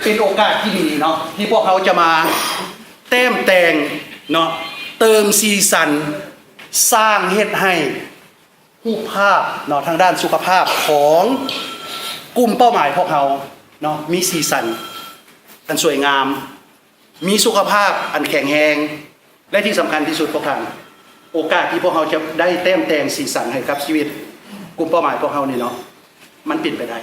ເປັນໂອກາດທີ່ດີເນາະ ທີ່ພວກເຮົາຈະມາແຕ້ມແຕ່ງເນາະ ເຕີມສີສັນ ສ້າງເຮັດໃຫ້ຮູບພາບເນາະ ທາງດ້ານສຸຂະພາບຂອງກຸ່ມເປົ້າໝາຍພວກເຮົາເນາະ ມີສີສັນອັນສວຍງາມ ມີສຸຂະພາບອັນແຂງແຮງ ແລະ ທີ່ສຳຄັນທີ່ສຸດພວກທ່ານ ໂອກາດທີ່ພວກເຮົາຈະໄດ້ແຕ້ມແຕ່ງສີສັນໃຫ້ກັບຊີວິດກຸ່ມເປົ້າໝາຍພວກເຮົານີ້ເນາະ ມັນເປັນໄປໄດ້.